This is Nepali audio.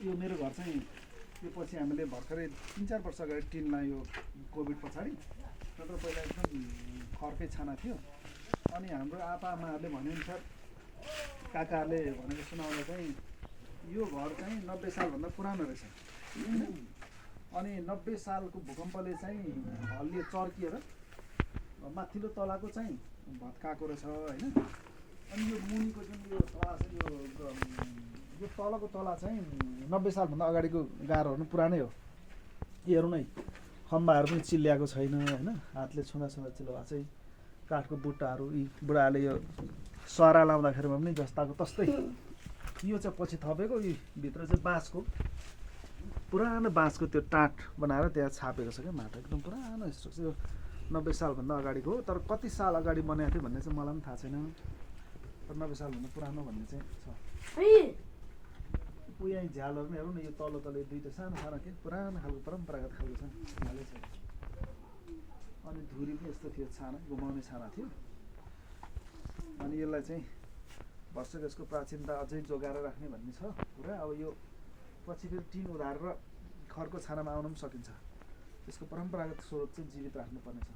यो मेरो घर चाहिँ यो पछि हामीले भर्खरै 3-4 वर्ष अगाडि टिन लगायो कोभिड पछाडि। नत्र पहिला एकदम खर्कै छाना थियो। अनि हाम्रो आपाआमाहरूले भनेअनुसार काकाहरूले भनेको सुनाउँदा चाहिँ यो घर चाहिँ 90 सालभन्दा पुरानो रहेछ। अनि 90 सालको भूकम्पले चाहिँ हल्लिए चर्किएर माथिल्लो तलाको चाहिँ भत्काएको रहेछ होइन। अनि यो मुनिको जुन यो तला छ यो तलको तला चाहिँ 90 सालभन्दा अगाडिको गाह्रोहरू पुरानै हो। हेर्नु नै खम्बाहरू पनि चिल्ल्याएको छैन होइन, हातले छुँदा चिल्लो भएको चाहिँ काठको बुट्टाहरू यी बुढाले यो सरा लाउँदाखेरिमा पनि जस्ताको तस्तै। यो चाहिँ पछि थपेको, यी भित्र चाहिँ बाँसको पुरानो बाँसको त्यो टाट बनाएर त्यहाँ छापेको छ क्या माटो, एकदम पुरानो स्ट्रक्चर। यो 90 सालभन्दा अगाडिको हो, तर कति साल अगाडि बनाएको थियो भन्ने चाहिँ मलाई पनि थाहा छैन। तर 90 सालभन्दा पुरानो भन्ने चाहिँ छ। यहाँ झ्यालहरू पनि हेरौँ न, यो तल्लो दुईवटा सानो सानो के पुरानो खालको परम्परागत खालको छ झ्यालै छ। अनि धुरी पनि यस्तो थियो, छाना घुमाउने छाना थियो। अनि यसलाई चाहिँ भर्सक यसको प्राचीनता अझै जोगाएर राख्ने भन्ने छ कुरा। अब यो पछि फेरि टिन उधारेर खरको छानामा आउन पनि सकिन्छ। त्यसको परम्परागत स्वरूप चाहिँ जीवित राख्नुपर्ने छ।